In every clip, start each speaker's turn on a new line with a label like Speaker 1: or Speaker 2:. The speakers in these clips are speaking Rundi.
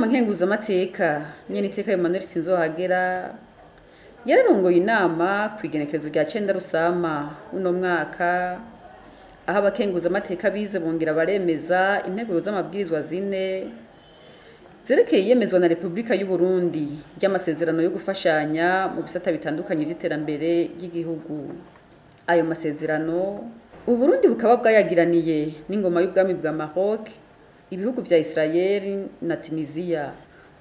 Speaker 1: W'inama nkenguzamateka, nyeniteka Emmanuel Sinzohagera, yararongoye inama kw'igenekerezo rya 9 Rusama uno mwaka, aho abakenguzamateka bize bongera baremeza integuro z'amabwirizwa zine zerekeye iyemezwa na Repubulika y'u Burundi ry'amasezerano yo gufashanya mu bisata bitandukanye vy'iterambere ry'igihugu. Ayo masezerano Uburundi bukaba bwayagiraniye n'ingoma y'ubwami bwa Maroc, ibihugu vya Israel na Tunisia.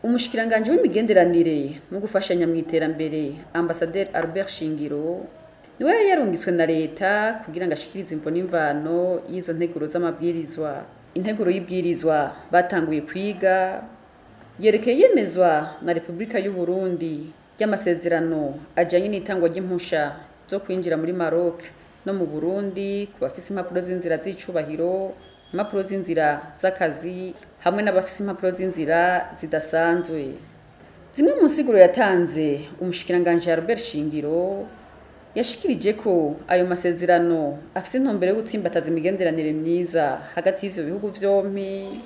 Speaker 1: Umushikiranganje w'imigenderanire no gufashanya mu iterambere, Ambassadeur Albert Shingiro, niwe yari yarungitswe na leta kugira ngo ashikirize imvo n'imvano y'izo nteguro z'amabwirizwa. Integuro y'ibwirizwa batanguye kwiga yerekeye yemezwa na Repubulika y'u Burundi ry'amasezerano ajanye n'itangwa ry'impusha zo kwinjira muri Maroc no mu Burundi ku bafise impapuro z'inzira z'icubahiro, impapuro z'inzira z'akazi hamwe n'abafise impapuro z'inzira zidasanzwe. Zimwe mu nsiguro yatanze umushikiranganje Albert Shingiro yashikirije ko ayo masezerano afise intumbero yo gutsimbataza imigenderanire myiza hagati y'ivyo bihugu vyompi,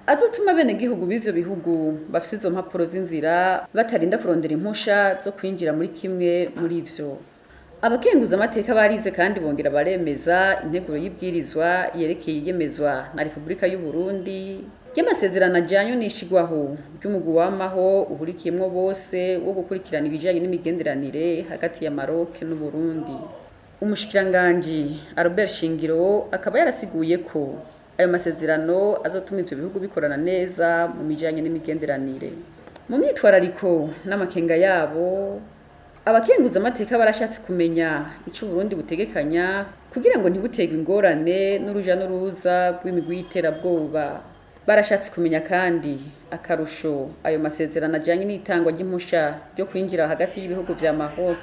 Speaker 1: azotuma abenegihugu b'ivyo bihugu bafise izo mpapuro z'inzira batarinda kurondera impusha zo kwinjira muri kimwe muri ivyo. Abakenguza amateka barize kandi bongera baremeza integuro y'ibwirizwa yerekeye iyemezwa na Repubulika y'u Burundi ry'amasezerano ajanye n'ishigwaho ry'umugwi w'amaho uhurikiyemwo bose wo gukurikirana ibijanye n'imigenderanire hagati ya Maroc n'u Burundi. Umushikiranganji Albert Shingiro akaba yarasiguye ko ayo masezerano azotuma ivyo bihugu bikorana neza mu bijanye n'imigenderanire. Mu myitwarariko n'amakenga yabo, abakenguza amateka barashatse kumenya ico Burundi butegekanya kugira ngo ntibuterwe ingorane n'uruja n'uruza rw'imigwi y'iterabwoba. Barashatse kumenya kandi akarusho ayo masezerano ajanye n'itangwa ry'impusha ryo kwinjira hagati y'ibihugu vya Maroc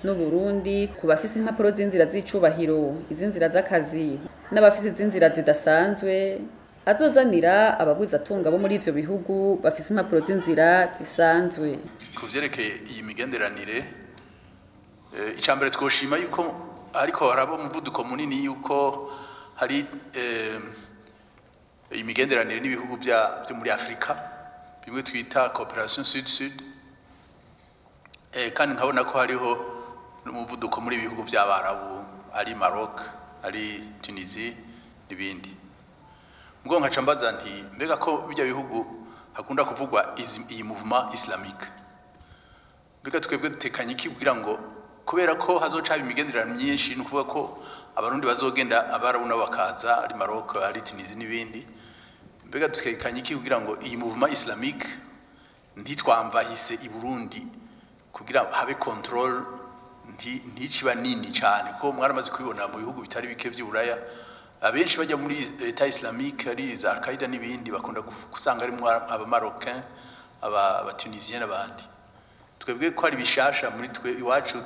Speaker 1: n'u Burundi ku bafise impapuro z'inzira z'icubahiro, iz'inzira z'akazi n'abafise iz'inzira zidasanzwe azozanira abagwizatunga bo muri ivyo bihugu bafise impapuro z'inzira zisanzwe.
Speaker 2: Ku vyerekeye iyi migenderanire, icambere twoshima yuko ariko haraba umuvuduko munini yuko hari imigenderanire n'ibihugu byo muri Afrika, bimwe twita coopération sud-sud, kandi nkabona ko hariho n'umuvuduko muri ibihugu by'Abarabu, ari Maroc, ari Tunisie n'ibindi. Mbwo nkaca mbaza nti mbega ko bijya bihugu hakunda kuvugwa iyi mouvement islamique, mbega twebwe dutekanye iki kugira ngo, kubera ko hazoca imigenderanire myinshi, ni ukuvuga ko Abarundi bazogenda, Abarabu nabo bakaza, ari Maroc, ari Tunisie n'ibindi, mbega dutekanye iki kugira ngo iyi mouvement islamique ntitwamvahise i Burundi, kugira habe contrôle nticiba nini cyane, ko mwaramaze kubibona mu bihugu bitari bike by'Uburaya, abenshi bajya muri État islamique, ari za Al-Qaeda n'ibindi, bakunda gusanga harimo aba Marocain, aba Tunisien n'abandi. Twebwe ko ari bishasha muri twe iwacu,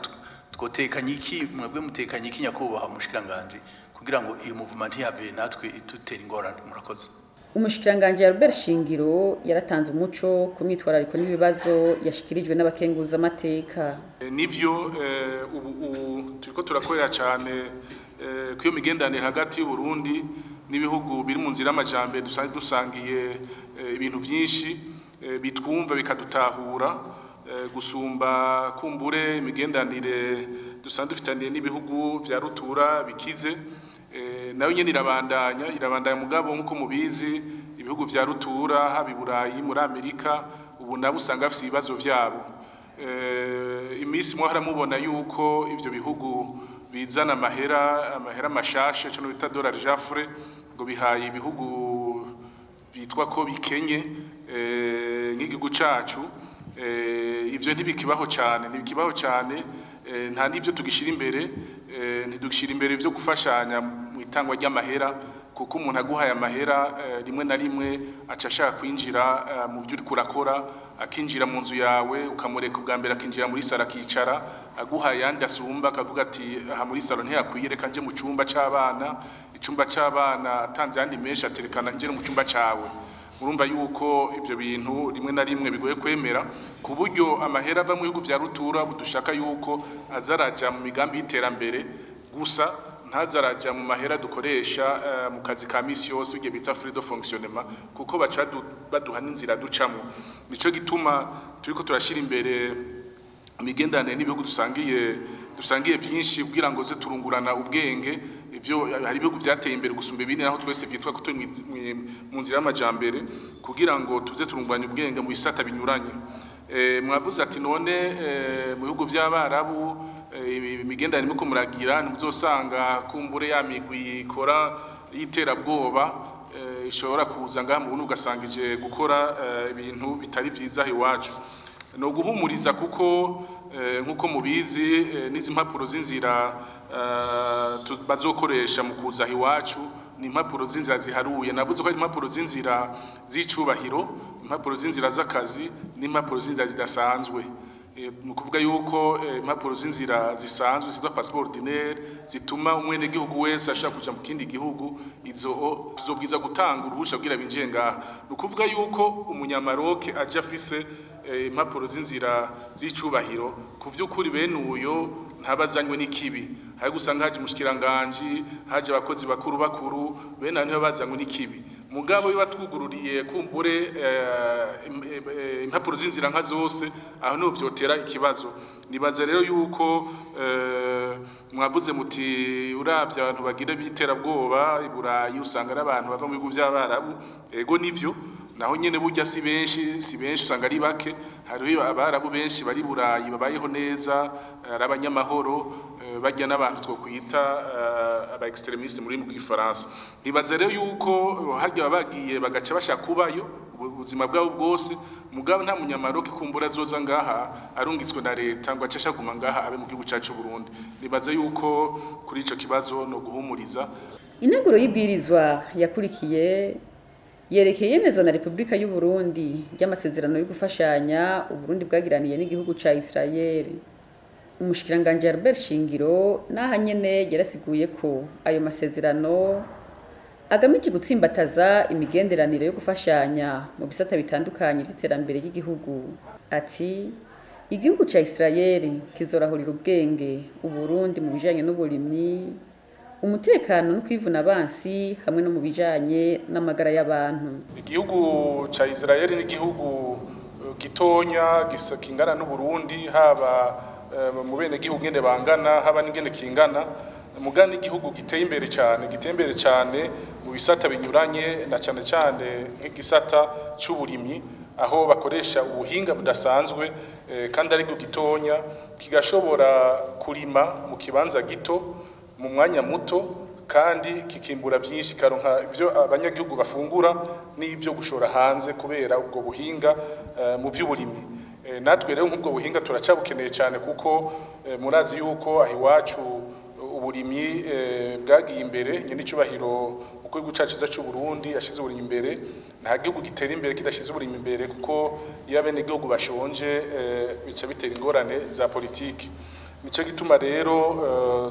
Speaker 2: twotekanye iki? Mwebwe mutekanye iki, nyakubahwa mushikiranganje, kugira ngo iyo mouvement ntihave natwe itutera ingorane? Murakoze.
Speaker 1: Umushikiranganje Albert Shingiro yaratanze umuco ku myitwarariko n'ibibazo yashikirijwe n'abakenguza amateka.
Speaker 3: Nivyo, ubu turiko turakorera cyane ku iyo migenderanire hagati y'u Burundi n'ibihugu biri mu nzira y'amajambere dusanzwe dusangiye ibintu vyinshi, bitwumva bikadutahura gusumba kumbure imigenderanire dusanzwe dufitaniye n'ibihugu vya rutura bikize. Nayo nyene irabandanya, mugabo nkuko mubizi ibihugu vya rutura, haba i Burayi, muri Amerika, ubu nabo usanga bafise ibibazo vyabo. Iminsi mwahora mubona yuko ivyo bihugu bizana amahera mashasha, ico bita dollar jafre, ngo bihaye ibihugu bitwa ko bikenye nk'igihugu cacu, ivyo ntibikibaho cane, ntibikibaho cane. Nta n'ivyo tugishira imbere, ntidugishira imbere ivyo gufashanya mu itangwa ry'amahera, kuko umuntu aguhaye amahera rimwe na rimwe aca ashaka kwinjira mu vyo uriko urakora, akinjira mu nzu yawe, ukamureka ubwa mbere akinjira muri saro akicara, aguhaye ayandi asumba akavuga ati aha muri saro ntiyakwiye, reka nje mu cumba c'abana. Icumba c'abana atanze ayandi menshi, aterekana nje mu cumba cawe. Urumva yuko ivyo bintu rimwe na rimwe bigoye kwemera, ku buryo amahera ava mu bihugu vya rutura dushaka yuko azaraja mu migambi y'iterambere gusa, ntazaraja mu mahera dukoresha mu kazi ka misi yose, ibyo bita frais de fonctionnement, kuko baca baduha n'inzira ducamo. Nico gituma turiko turashira imbere imigenderanire n'ibihugu dusangiye vyinshi kugira ngo ze turungurana ubwenge. Ivyo hari ibihugu vyateye imbere gusumba ibindi, naho twese vyitwa ko turi mu nzira y'amajambere, kugira ngo tuze turunguranye ubwenge mu bisata binyuranye. Mwavuze ati none mu bihugu vy'Abarabu imigenderanire muriko muragira, ntimuzosanga kumbure ya migwi ikora y'iterabwoba ishobora kuza ngaha mu Burundi ugasanga ije gukora ibintu bitari vyiza iwacu? No guhumuriza, kuko nkuko mubizi, n'izi mpapuro z'inzira bazokoresha mu kuza iwacu ni impapuro z'inzira ziharuye. Navuze ko ari impapuro z'inzira z'icubahiro, impapuro z'inzira z'akazi n'impapuro z'inzira zidasanzwe. Mu kuvuga yuko impapuro z'inzira zisanzwe zitwa passeport ordinaire zituma umwenegihugu wese ashaka kuja mu kindi gihugu, izo tuzobwiza gutanga uruhusha kugira binjiye ngaha. Ni ukuvuga yuko Umunyamaroke aje afise impapuro z'inzira z'icubahiro, ku vy'ukuri bene uyo ntabazanywe n'ikibi. Hari gusanga haje umushikiranganji, haje abakozi bakuru bakuru, bene abo ntibazanywe n'ikibi. Mugabo iyo batwugururiye kumbure impapuro z'inzira nka zose, aho niho vyotera ikibazo. Nibaza rero yuko mwavuze muti uravye abantu bagira b'iterabwoba i Burayi usanga ari abantu bava mu bihugu vy'Abarabu. Ego nivyo, naho nyene burya si benshi, si benshi, usanga ari bake. Hariho Abarabu benshi bari Burayi babayeho neza, ari abanyamahoro, barya n'abantu twokwita aba extrémistes muri rw'igifaransa. Ntibaza rero yuko harya baba bagiye bagaca bashaka kubayo ubuzima bwabo bwose. Mugabo nta Munyamaroke kumbura azoza ngaha arungitswe na leta ngo ace ashaguma ngaha abe mu gihugu cacu Burundi. Nibaza yuko kuri ico kibazo no guhumuriza.
Speaker 1: Integuro y'ibwirizwa yakurikiye yerekeye yemezwa na Repubulika y'u Burundi ry'amasezerano yo gufashanya Uburundi bwagiraniye n'igihugu ca Israel. Umushikiranganji Albert Shingiro naha nyene yarasiguye ko ayo masezerano agamije gutsimbataza imigenderanire yo gufashanya mu bisata bitandukanye vy'iterambere ry'igihugu. Ati igihugu ca Israel kizorahurira ubwenge Uburundi mu bijanye n'uburimyi, umutekano no kwivuna abansi, hamwe no mu bijanye n'amagara y'abantu.
Speaker 3: Igihugu ca Israel ni igihugu gitonya gisa kingana n'Uburundi, haba mu bene gihugu ngene bangana, haba n'ingene kingana. Mugani igihugu giteye imbere cyane, giteye imbere cyane mu bisata binyuranye, na cyane cyane nk'igisata c'uburimyi, aho bakoresha ubuhinga budasanzwe, kandi ariko gitonya kigashobora kurima mu kibanza gito mu mwanya muto, kandi kikimbura vyinshi, karonka ivyo abanyagihugu bafungura n'ivyo gushora hanze kubera ubwo buhinga mu vy'uburimyi. Natwe rero nk'ubwo buhinga turacabukeneye cyane, kuko murazi yuko aho iwacu uburimyi bwagiye imbere. Nyene icubahiro uko igihugu cacu ciza c'u Burundi yashize uburimyi imbere. Nta gihugu gitera imbere kidashize uburimyi imbere, kuko iyo abenegihugu bashonje bica bitera ingorane za politiki. Nico gituma rero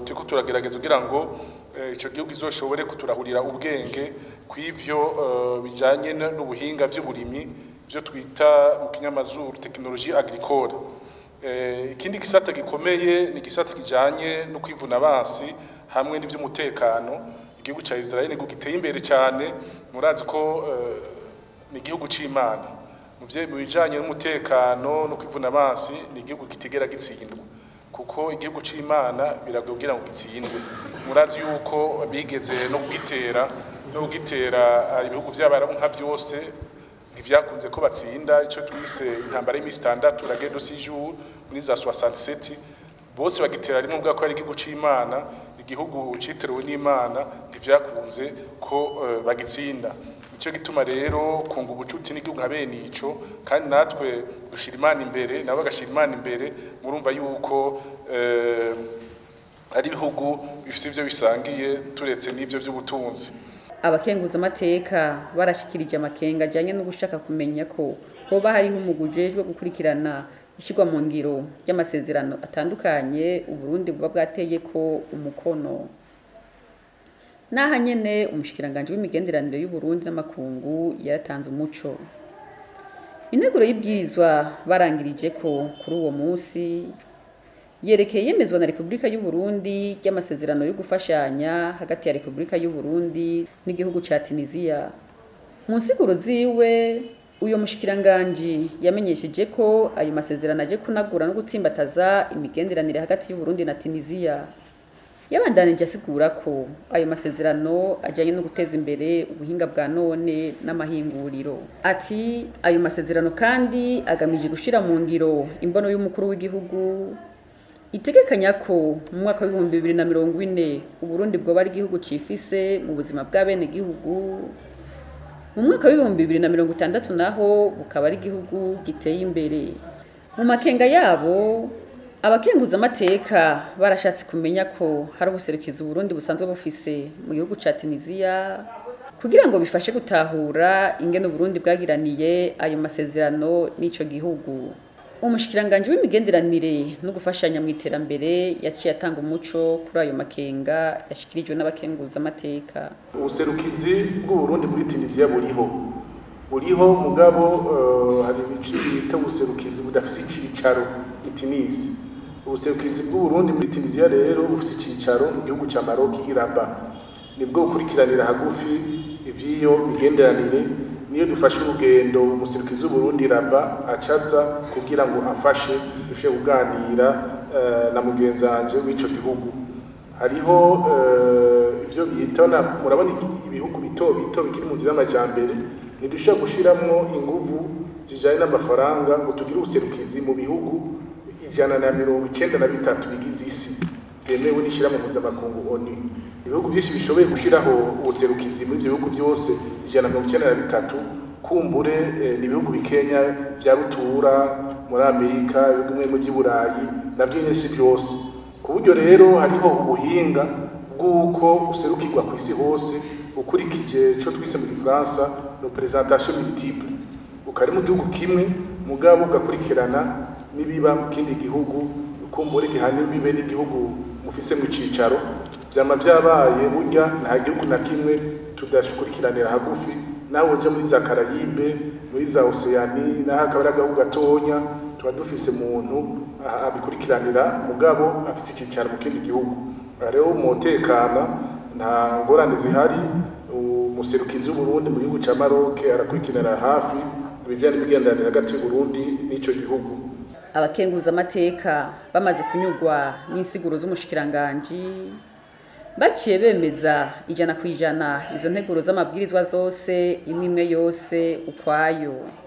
Speaker 3: turiko turagerageza kugira ngo ico gihugu izoshobore kuturahurira ubwenge kw'ivyo bijanye n'ubuhinga vy'uburimyi, ivyo twita mu kinyamazuru technologie agricole. Ikindi gisata gikomeye ni igisata kijanye no kwivuna abansi hamwe n'ivy'umutekano. Igihugu ca Israel ni giteye imbere cyane, murazi ko ni igihugu c'Imana mu bijanye n'umutekano no kwivuna abansi. Ni igihugu kitigera gitsindwa, kuko igihugu c'Imana biragoye kugira ngo gitsindwe. Murazi yuko bigeze no kugitera ibihugu vy'Abarabu nka vyose, ntivyakunze ko batsinda. Ico twise intambara y'imisi 6, la guerre de 6 jours, muri za 67, bose bagitera rimwe. Ubwa ko ari igihugu c'Imana, igihugu citerewe n'Imana, ntivyakunze ko bagitsinda. Nico gituma rero kunga ubucuti n'igihugu nka bene ico, kandi natwe dushira Imana imbere, nabo bagashira Imana imbere, murumva yuko ari ibihugu bifite ivyo bisangiye turetse n'ivyo vy'ubutunzi.
Speaker 1: Abakenguzamateka barashikirije amakenga ajanye no gushaka kumenya ko hoba hariho umugwi ujejwe gukurikirana ishirwa mu ngiro ry'amasezerano atandukanye Uburundi buba bwateyeko umukono. Naha nyene umushikiranganji w'imigenderanire y'Uburundi n'amakungu yaratanze umuco. Integuro y'ibwirizwa barangirije ko kuri uwo musi yerekeye yemezwa na Repubulika y'u Burundi ry'amasezerano yo gufashanya hagati ya Repubulika y'u Burundi n'igihugu ca Tunisia. Mu nsiguro ziwe Uyo mushikiranganji yamenyesheje ko ayo masezerano aje kunagura no gutsimbataza imigenderanire hagati y'u Burundi na Tunisia. Yabandanije asigura ko ayo masezerano ajanye no guteza imbere ubuhinga bwa none n'amahinguriro. Ati ayo masezerano kandi agamije gushira mu ngiro imbono y'umukuru w'igihugu itegekanya ko mu mwaka w'ibihumbi 2040 Uburundi bwoba ari igihugu cifise mu buzima bw'abene gihugu, mu mwaka w'ibihumbi 2060 naho bukaba ari igihugu giteye imbere. Mu makenga yabo abakenguza amateka barashatse kumenya ko hari ubuserukizi Uburundi busanzwe bufise mu gihugu ca Tunisia kugira ngo bifashe gutahura ingene Uburundi bwagiraniye ayo masezerano n'ico gihugu. Umushikiranganji w'imigenderanire no gufashanya mu iterambere yaciye atanga umuco kuri ayo makenga yashikirijwe n'abakenguza amateka.
Speaker 3: Ubuserukizi bw'Uburundi muri Tunisia buriho mugabo hari ibice bita ubuserukizi budafise icicaro i Tunisia. Ubuserukizi bw'Uburundi muri Tunisia rero bufise icicaro mu gihugu ca Maroc i Rabat. Nibwo bukurikiranira hagufi ivy'iyo migenderanire, niyo dufashe urugendo umuserukizi w'Uburundi Rabat acaza kugira ngo afashe dushe kuganira na mugenzanje w'ico gihugu. Hariho ivyo bita, murabona ibihugu bito bito bikiri mu nzira y'amajambere, ntidushobora gushiramwo inguvu zijanye n'amafaranga ngo tugire ubuserukizi mu bihugu 193 bigize isi vyemewe n'ishirahamwe mpuzamakungu ONU. Ibihugu vyinshi bishoboye gushiraho ubuserukizi muri ivyo bihugu vyose 193, kumbure ni ibihugu bikenya vya rutura muri Amerika, ibihugu bimwe vy'i Burayi, navyo nyene si vyose. Ku buryo rero hariho ubuhinga bw'uko userukirwa kw'isi hose ukurikije ico twise mu gifaransa représentation multiple. Ukari mu gihugu kimwe mugabo ugakurikirana n'ibiba mu kindi gihugu, kumbure gihana imbibe n'igihugu mufise mu cicaro. Vyama vyabaye burya nta gihugu na kimwe tudashikurikiranira hagufi, nawe uja muri za Karayibe, muri za Oceanie, naho akaba ari agahugu gatonya, tuba dufise umuntu abikurikiranira mugabo afise icicaro mu kindi gihugu. Rero umutekano nta ngorane zihari. Umuserukizi w'Uburundi mu gihugu ca Maroc arakurikiranira hafi ibijanye n'imigenderanire hagati y'Uburundi n'ico gihugu.
Speaker 1: Abakenguza amateka bamaze kunyurwa n'insiguro z'umushikiranganji baciye bemeza 100% izo nteguro z'amabwirizwa zose imwe imwe yose ukwayo.